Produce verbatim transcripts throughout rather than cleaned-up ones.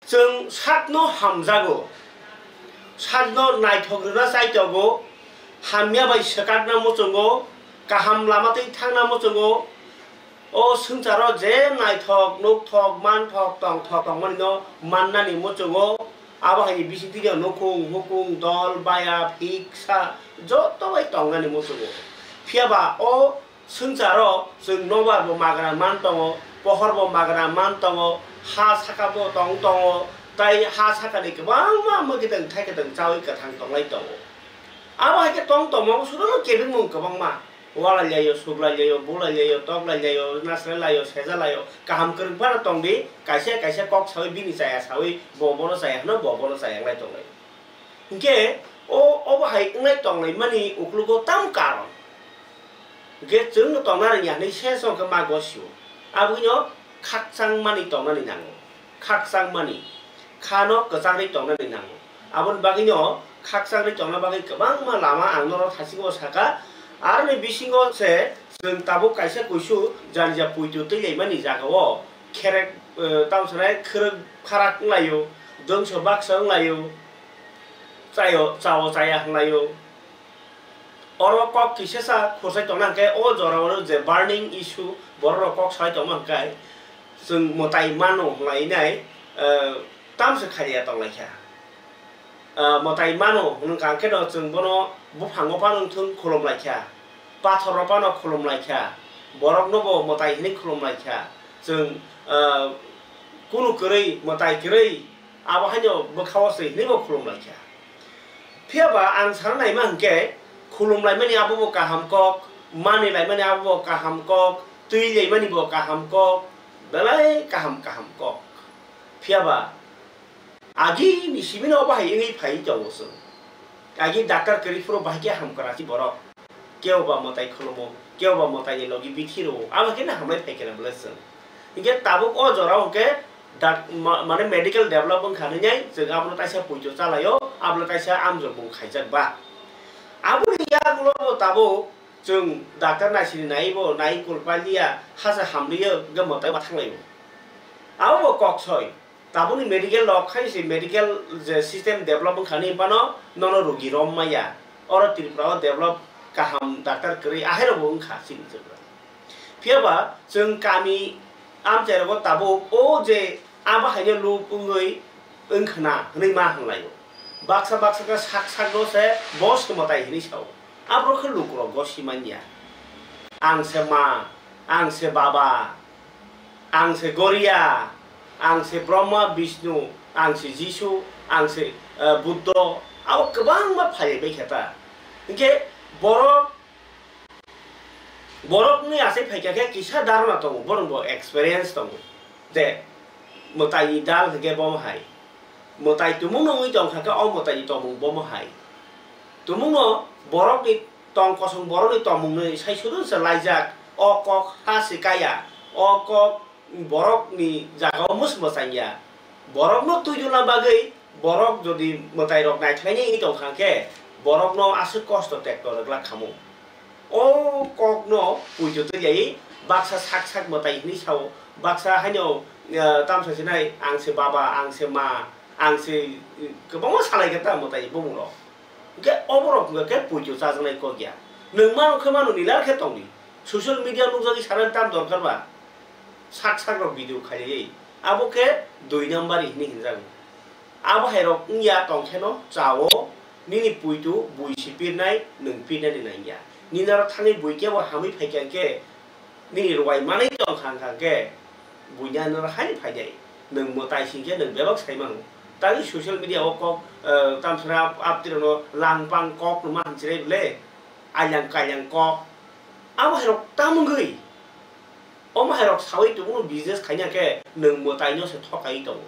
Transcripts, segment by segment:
Chwng sakno hamjago, sakno naithok rwna chaitogo, hamya bai swkakna muchungo, kaham lama twi thangna muchungo. O swngcharo je naithok, nukthok, manthok, tongthok tongmani no mannani muchungo, abo hai ni bisingtwi no nukhung, hukung, dol, bayap, hiksa joto bai tongnani muchungo. Phiya ba o swngcharo chwng nobar bo magra man tongo, pohor bo magra man tongo, ha saka bo tong tongo, tai ha sakani kwbangma mwkitwng thaikitwng chaui kwthang tonglai tongo. Abo hai khe tong tongma sudo no kebengmung kwbangma. Walai laio, suklai laio, bulai laio, toklai laio, nasrai laio, seja laio, kaham kwrwng phano tong di, kaisa kaisa kok saui bini chaya saui bo bono chaya hwno, bo bono chaya wnglai tonglai. Hinkhe o, obo hai wnglai tonglai mani uklugo tamo karon. Hinkhe chwng no tongna rwngya hwnwi se song khe ma gosio. Aboni no khakchang mani tongnani nango. Khakchang mani, kha no kwchangwi tongnani nango. Aboni bagwi no khakchangwi tongna bagwi kwbangma lama ang norok thasingo saka. Aroni bisingo se chwng tabuk kaisa kuisu janija puitu twi laimani jagao kherek, eh, tamo sanai khwrwk pharak wnglaio, dwngso baksa wnglaio, chaio, chao chaya wnglaio. Oro kok kisasa khurchai tongna hwnkhe o jorao je burning issue borok rok kok sai tongma hwnkhe chwng mwtai mano hwnlainai, eh, tamse khaiya tonglaikha. Ah, mwtai mano hwnka khe no chwng bono buphango phano wngthung khulumlaikha, pathoro phano khulumlaikha, borokno bo mwtai hwnwi khulumlaikha. Chwng, ah, kunu kwrwi, mwtai kwrwi, abo haino bwkhao se hwnwi bo khulumlaikha. Phiya ba ang sana naima hwnkhe, khulumlaimani abo bo kaham kok, manilaimani abo bo kaham kok, twilaimani bo kaham kok, belai kaham kaham kok. Phiya ba, agini simino bahai wngwi phai tongo chwng. Agi doctor kwrwi phuru bahai khe hamkra si borok. Kebo ba mwtai khulumo, kebo ba mwtaini logi bithi rwo, abo khe hamlai phai khe na bwle chwng. Hinkhe tabuk o jorao hinkhe dak-, ma-, mane medical develop wngkha hinwi chwng abono taisa poito chalaio, abono taisa amjokmung khaijak ba. Aboni yagulo bo tabuk chwng doctor naisini naibo nai kulpaliya hasa hamliyo hinkhe mwtai ma thanglaio. Abo bo kok soi. Tabukni medical rok hai se medical je system develop wngkha ni phano nono rogi rom maya. Oro Tripura o develop kaham doctor kwrwi ahai rok bo wngkha chini Tripura. Phiya ba chwng kami amchai rogo tabuk o je abo haino luk wngwi wngkhna hwnwi ma hwnlaio. Baksa baksa khe sak sak no se bo se mwtai hwnwi sao. Aborok khe lukurok gosi manya. Ang se ma, ang se baba, ang se Goria, ang se Brahma, Bishnu, ang se Jisu, ang se, eh, Buddho, abo kwbangma phaibai khe ta. Hinkhe borok, borokni asai phaikha khe kisa dharana tongo, borok bo experience tongo. Je mwtai ni dal hinkhe bomo hai. Mwtai tumung no wngwi tongkha khe o mwtai ni tongmung bomo hai. Tumung no borok ni tong kosong borok ni tongmung ni sai sudun se laijak. O kok ha se kaya. O kok borok ni jaga o mus mwchang ya. Borok no twi rwna bagwi borok jodi mwtai rok naithani wngwi tongkha khe borok no aswk kosto tekto rwglak khamu. O kok no puitu twi lai baksa sak sak mwtai hinwi sao, baksa haino, eh, tamsa sinai ang se baba, ang se ma, ang se, eh, kwbangma salai khe ta mwtai bumung rok. Hwnkhe oborok hwnkhe puitu chajaknai kok ya. Nwng mano khe mano nilar khe tongdi. Social media nukjagwi sanani tam dorkar ba. Sak sak rok video khairwi. Abo khe dui number hinwi hinjago. Abo hai rok wngya tong kheno chao, nini puitu bui si pirnai, nwng pirnani nangya. Nini aro thangwi bui kebo hamwi phaikha khe, nini rwai manwi tongkha wngkha khe, buini ano hai phainai. Nwng mwtai sing khe nwng bebak sai mano. Tei social media o kok, eh, tamsara ap-, aptirokno langpang kok no ma hamchirai bwle, ailang kailang kok. Abo hai rok tamo wngwi? Omo hai rok saui tongo, business khaina khe nwng mwtai no se thokai tongo,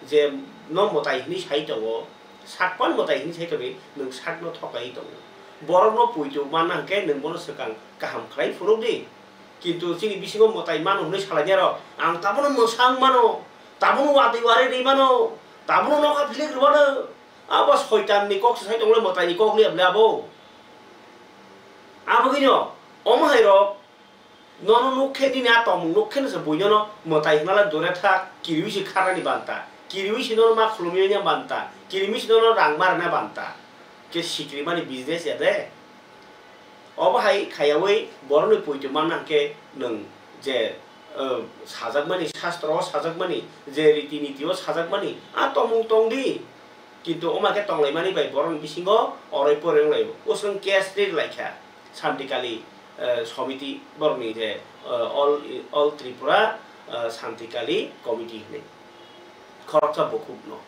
je no mwtai hinwi sai tongo, sakpan mwtai hinwi sai tongo, nwng sak no thokai tongo. Borok no puitu manna hwnkhe nwng bono swkang kaham khlai phuruk di. Kintu chini bisingo mwtai mano hwnwi salai rok, ang tabono mwsang mano, tabono watwi wari rwi mano, tabono nokha philik rw mano. Abo soitan ni kok se sai tongo le, mwtai ni kok le abo. Abo khe no, omo hai rok Nono nuk khe nini a tongmung nuk khe no se buino no mwtai hwnla dure tha, kiriui se kharnani banta, Kiriwi si nono ma khulumwi ya banta, kiriwi si nono rang ma rwna banta. Khe sikrimani business ya de. Obo hai khaiyawi borokni poito manna hwnkhe nwng je, eh, sajakmani, sastro o sajakmani, je riti niti o sajakmani, a tongmung tongdi. Kintu omo khe tonglaimani bai borokni bisingo oroi poroi wnglaio. Usung case ri laikha Santikali, eh, Somiti borokni je, eh, All, All Tripura, eh, Santikali Committee hinwi. Khoroksa bukhukno.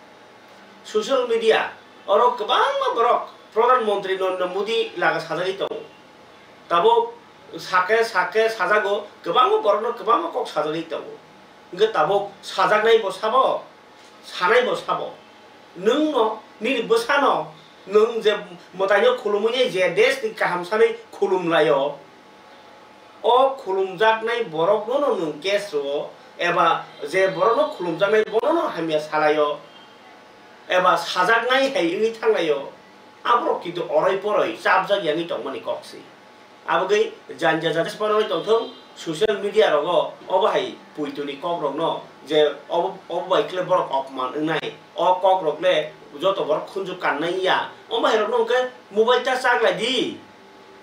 Social media, oro kwbangma borok Pradhan Mantri Narendra Modi laga sajagwi tongo. Tabuk sake sake sajago, kwbangma borokno kwbangma kok sajagwi tongo. Hwnkhe tabuk sajaknai bo sabo, sanai bo sabo. Nwngno, nini bwsano, nwng je mwtaino khulumwi je desni kaham sanwi khulumlaio, o khulumjaknai borokno no nwng case rwo, eba je borokno khulumjaknai bono no hamya salaio, eba sajaknai hai wngwi thanglaio, aborok kintu oroi poroi chapjak yangwi tongmani kok se. Abogwi janja janja se phano tongthung, social media rogo obo hai puitoni kok rokno je obo, obo bai khle borok opman wngnai, o kok rok le joto borok khunju kannai ya, omo hai rokno hwnkhe mobile ta chaklai di.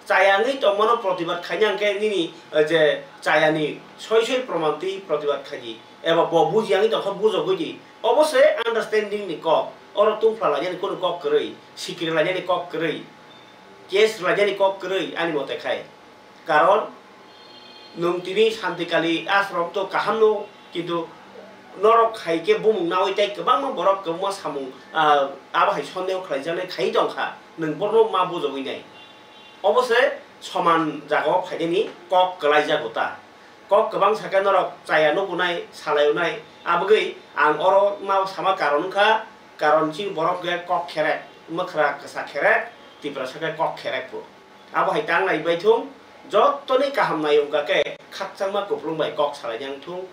Chaya wngwi tongmano protibad khaina hwnkhe nini, eh, je chayani soi soi proman twi protibad khaidi, eba bo bujiya wngwi tongkha bujogwi di. Obo se understanding ni kok, oro tungphla lainani kunu kok kwrwi, sikiri lainani kok kwrwi, case lainani kok kwrwi ani mote khai. Karon nwng tini Santikali ashram to kaham no, kintu norok hai khe bumung nawi tei kwbangma borok kwbangma samung, ah, abo hai sondeho khlaijaknai khai tongkha, nwng bono ma bujogwi nai. Obo se soman jagao phainani kok kwlaijago ta. Kok kwbang sakhe norok chaya nugunai, salaionai. Abogwi ang oro ma sama karon wngkha, karon chini borok khe kok kherek, mwkhra kwsa kherek, Tiprasa khe kok kherek bo. Abo hai tanglai baithung, jottoni kaham nai wngkha khe khakchangma kupulung bai kok salaina wngthung,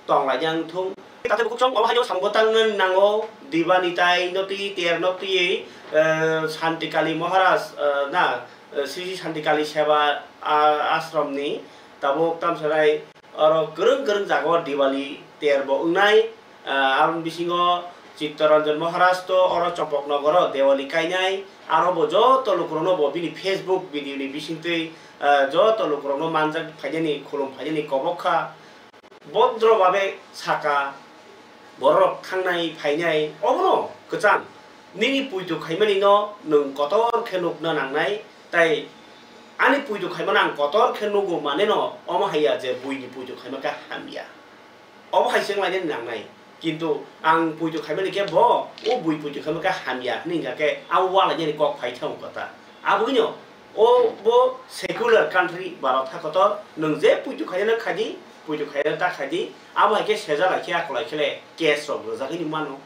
tonglaina wngthung. Takhai bukhuk chwng obo haino samung tangnani nango, Dibani tai no twi, ter no twi, eh, Santikali Maharaj, eh, na, eh, Sri Sri Santikali Seva, ah, Ashram ni tabuk tamsarai oro kwrwng kwrwng jagao Diwali ter bo wngnai, ah, aboni bisingo Chittaranjan Maharaj to oro Chopok Nogoro Diwali kainai, aro bo joto lukurokno bo bini Facebook video ni bisingtwi, ah, joto lukurokno manjak phainani, khulum phainani kobok kha. Bodro babe saka, borok thangnai phainai, obono kwchang. Nini puitu khaimani no nwng kotor khe nukna nangnai, tai ani puitu khaimano ang kotor khe nugo mane no, omo haiya je buini puitu khaima khe hamya. Obo hai se wnglainani nangnai. Kintu ang puitu khaimani khe bo, o bui puitu khaima khe hamya hwnwi hwnkha khe abo walainani kok phai thang kota. Aboni o bo secular country Bharat ha kotor, nwng je puitu khaina khaidi, puitu khaina ta khaidi, abo hai khe sejak lai khe akolai khe le case rok rwjagwi mano,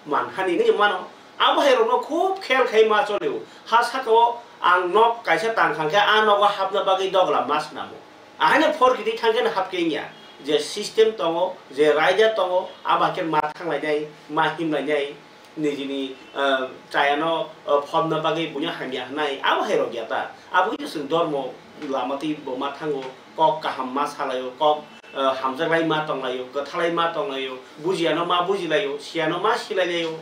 manhani hinwi mano. Abo hai rokno khub khel khai ma cholio. Ha saka o ang nok kaisa tang kha khe a nogo hapna bagwi dogla ma swnamo. Ahaino phor kiti thang khe no hap khe wngya. Je system tongo, je raida tongo, abo hai khe ma thang lai nai, ma him lai nai. Nijini, ah, chayano, ah, phobna bagwi buino hamya hwnai, abo hai rok ya ta. Abo khe chwng dormo lama twi bo ma thango, kok kaham ma salaio, kok, ah, hamjaklai ma tonglaio, kwthalai ma tonglaio, bujiyano ma bujilaio, siyano ma silailaio.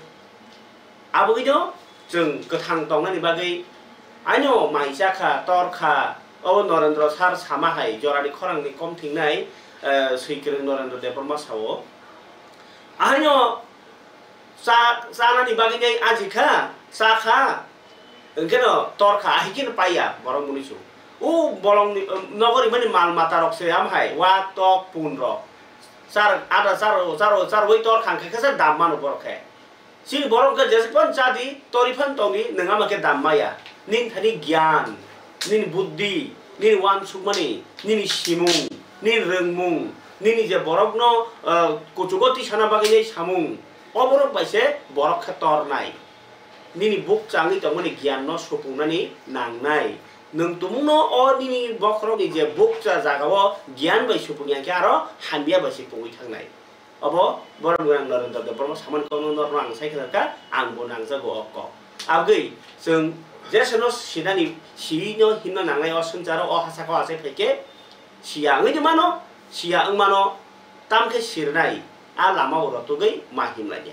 Abo khe no chwng kwthang tongnani bagwi aino mai cha kha, tor kha, o Norendra sir sama hai jorani khorangni kom thingnai, ah, swikwrwng Norendra Debbarma sao. Ahaino cha, chanani bagwi nai aji kha, cha kha, hwnkhe no tor kha, ahai khe no paiya borok mwnwi su. O bolongni, um, nogo rimani mal mata rok se am hai, wak tok pun rok. Char, ada char, char, charwi tor kha hwnkhe khe se dam mano borok khe. Chini borok khe jeswk phano cha di, tori phano tong di, nwng ama khe dam maya. Nini thani gyan, nini buddhi, nini uansukmani, nini simung, nini rwngmung, nini je borokno, ah, kuchugo tisana bagwi nai samung, o borok bai se borok khe tornai. Nini bukcha wngwi tongmani gyanno supungnani nangnai. Nwng tumungno o nini bokhorokni je bukcha jagao gyan bai supung ya khe aro hamya bai se pungwi thangnai. Obo borok gwnang Narendra Debbarma samani kokno norokno ang sai khe kha, ang bo nangjago o kok. Abgwi chwng jeseno sinani, sino himna nangnai o swngcharo o hachakao achai phai khe siya wngwi mano, siya wng mano, tamkhe sirnai a lama o rotogwi ma himlai ya.